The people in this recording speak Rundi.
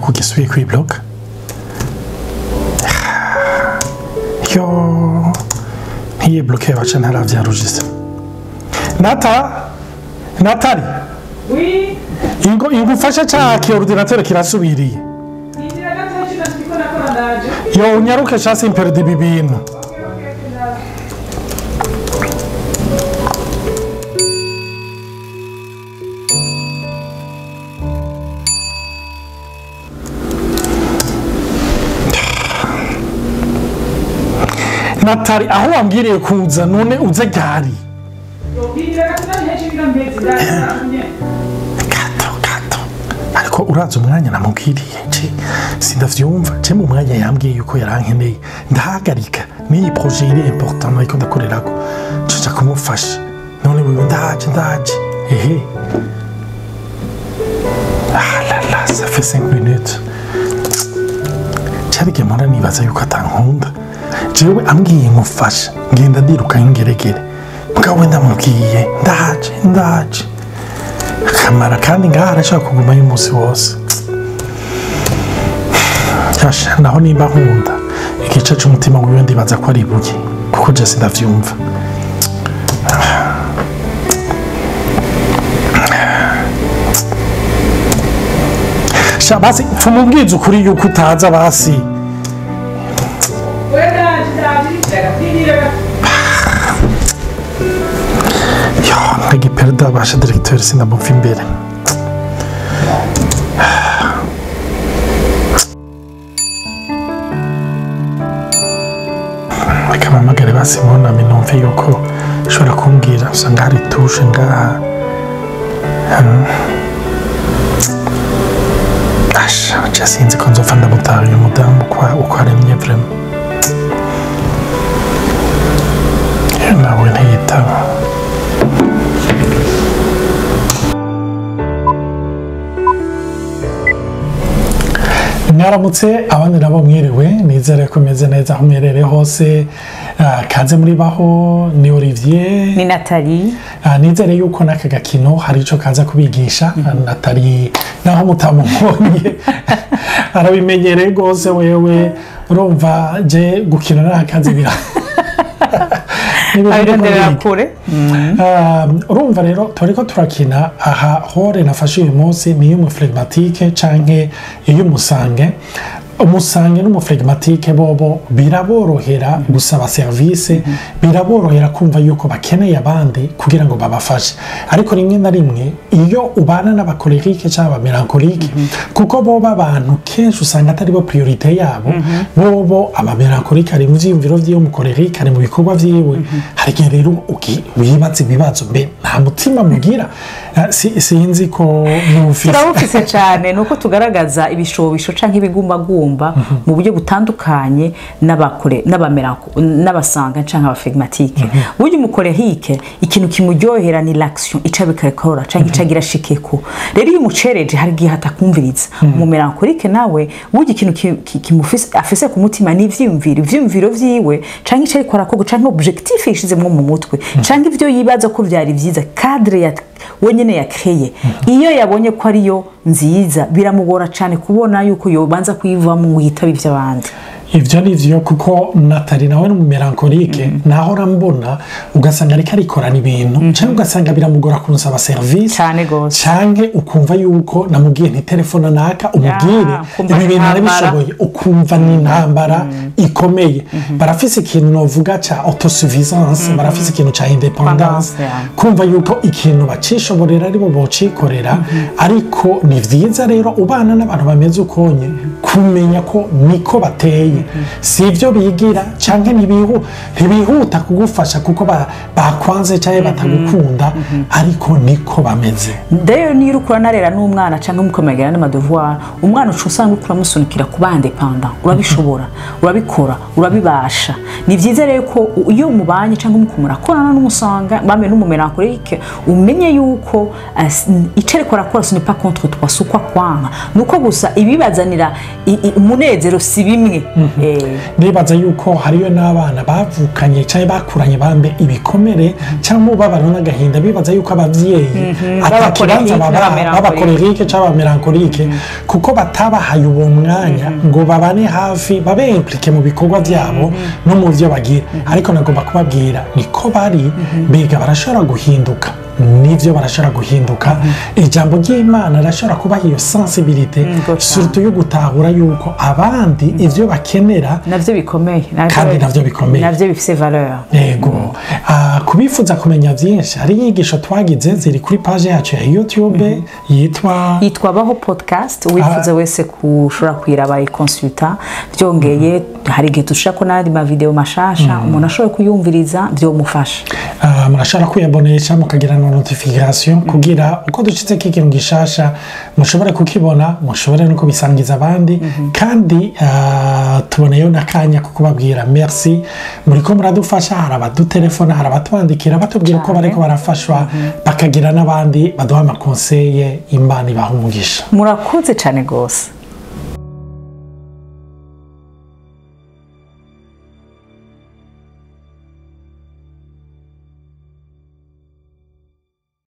Ko gisubiye kwibloka. Yo, ntiyibloke baca ntaravyarujise. Nata, Natali. Oui. Ingo ingufasha ca ki ordinateur kirasubiriye. Injira gatoyi ndiko nakora ndaje. Yo, unyaruke sha simperdi ibi bintu. Okay, ndaje. Natali, aho wambwiriye kuza none uze ryari? Yo, injira gatoyi ntaje mbezi ndaje. Gato gato. Ariko uraza umwanya namubwiriye je sindavyumva, je mu mwanya yambwiye yuko yarankeneye ndahagarika n'iyi projet iri important ariko ndakorerako nca kumufasha none wewe ndaje ndaje ehe. Ah là là, ça fait 5 minutes. Cyari mpora nibaza yuko atankunda. Jewe ambwiye ngufasha ngenda ndiruka ngeregere, mugabo we ndamubwiye ndaje ndaje akamara kandi ngaha arashaka kugumayo umunsi wose. Yasha, naho nimba nkunda igice c'umutima wiwe ndibaza ko ari ibuye kuko je sindavyumva. Sha basi tumubwize ukuri yuko utaza basi. We ndaje ndaje injira gato. Yo, nkagiperda basha directeur sindamumva imbere. Reka mpamagare basi munami numve yuko ushobora kumbwira usanga hari tushe ngaha. Asha, je sinzi ko nzopfa ndamutaha uyu mudamu uko aremye vraiment. Nawe ntiyitaba. Mwaramutse abandi nabo mwiriwe, nizere ko meze neza aho mwerere hose. Kaze muri baho, ni Olivier, ni Nathalie. Nizere yuko n'aka gakino hari ico kaza kubigisha. Nathalie naho mutamubonye arabimenyereye rwose, wewe urumva je gukina n'akazi bira abirondera kure. Urumva rero turiko turakina aha hore nafashe uyu munsi ni iy'umuflegmatike canke iy'umusange. Umusange n'umuflegmatike bobo biraborohera gusaba service, biraborohera kumva yuko bakeneye abandi kugira ngo babafashe. Ariko rimwe na rimwe iyo ubana n'abakolerique cyangwa abamelankolike, kuko bobo abantu kenshi usanga atari bo priorité yabo, bobo abamelankolike ari mu vyiyumviro vyiwe, umukolerique ari mu bikorwa vyiwe. Hari igihe rero wibaza ibibazo mbe nta mutima mugira. Sinzi ko mufise. Turawufise cane, nuko tugaragaza ibishobisho canke ibigumbagumba mu buryo butandukanye n'abakore n'abamelanko n'abasanga canke abaflegmatike. Buryo umukolerique ikintu kimuryohera ni l'action ica bikakora canke ica gira shikeko. Rero iyo umucereje hari gihe hatakumviriza. Umumelankolike nawe buryo ikintu kimufise afise ku mutima ni ivyiyumviro, ivyiyumviro vyiwe canke ica ariko arakora canke objectif yishizemwo mu mutwe canke ivyo yibaza ko vyari vyiza, cadre ya wenyene yakreye. Iyo yabonye ko ariyo nziza biramugora cane kubona yuko yobanza kuyivamo yitaba ivy'abandi. Ivyo ni vyo, kuko Nathalie nawe ni umumelankolike, naho rambona ugasanga ariko arikorana ibintu canke ugasanga biramugora kunsaba service cane gose, canke ukumva yuko namubwiye nti telefone naka umubwire ibi bintu arabishoboye, ukumva ni intambara ikomeye. Barafise ikintu novuga ca autosuffisance, barafise ikintu ca independance, kumva yuko ikintu bacishoborera aribo bocikorera. Ariko ni vyiza rero ubana n'abantu bameze ukonye kumenya ko niko bateye, si ibyo bigira canke ntibihuta kugufasha kuko bakwanze canke batagukunda, ariko niko bameze. Rero niyo uriko uranarera n'umwana canke mukomegera n'amadevoir, umwana uca usanga uriko uramusunikira kuba independant, urabishobora, urabikora, urabibasha. Ni vyiza rero ko iyo mubanye canke muko murakorana n'umusanga bamwe n'umumelankolike, umenye yuko ico ariko arakora ce n'est pas contre toi, si uko akwanka, nuko gusa ibibazanira umunezero si bimwe. Nibaza yuko hariyo n'abana bavukanye cyangwa bakuranye bambe ibikomere cyangwa umubabaro n'agahinda, bibaza yuko ababyeyi atakibanza b'abacolérique babaha, n'abamélancolique. B'abacolérique cyangwa abamélancolique, kuko batabahaye uwo mwanya ngo babane hafi, babe impliqué mu bikorwa byabo no mu byo bagira. Ariko nagomba kubabwira niko bari biga, barashobora guhinduka. Nivyo, barashobora guhinduka. Ijambo ry'Imana rirashobora kubaha iyo sensibilité, Cyane. surtout yo gutahura yuko abandi ivyo bakenera navyo bikomeye. Kandi navyo bikomeye. Navyo bifise valeur. Yego. Kubifuza kumenya byinshi, hari inyigisho twagize ziri kuri page yacu ya YouTube yitwa Yitwa Baho Podcast. Uwifuza wese kushobora kuyiraba, ikonsulta. Byongeye, hari igihe dushirako n'ayandi mavideo mashasha, umuntu ashoboye kuyumviriza byomufasha. Murashobora kwiyabonesha, mukagira na notification kugira uko dushitseko ikintu gishasha mushobore kukibona, mushobore no kubisangiza abandi. Kandi tuboneyeho n'akanya ko kubabwira merci, muriko muradufasha. Hari abadutelefona, hari abatwandikira batubwira ko bariko barafashwa, bakagira n'abandi baduha amaconseils. Imana ibaha umugisha. Murakoze cyane rwose.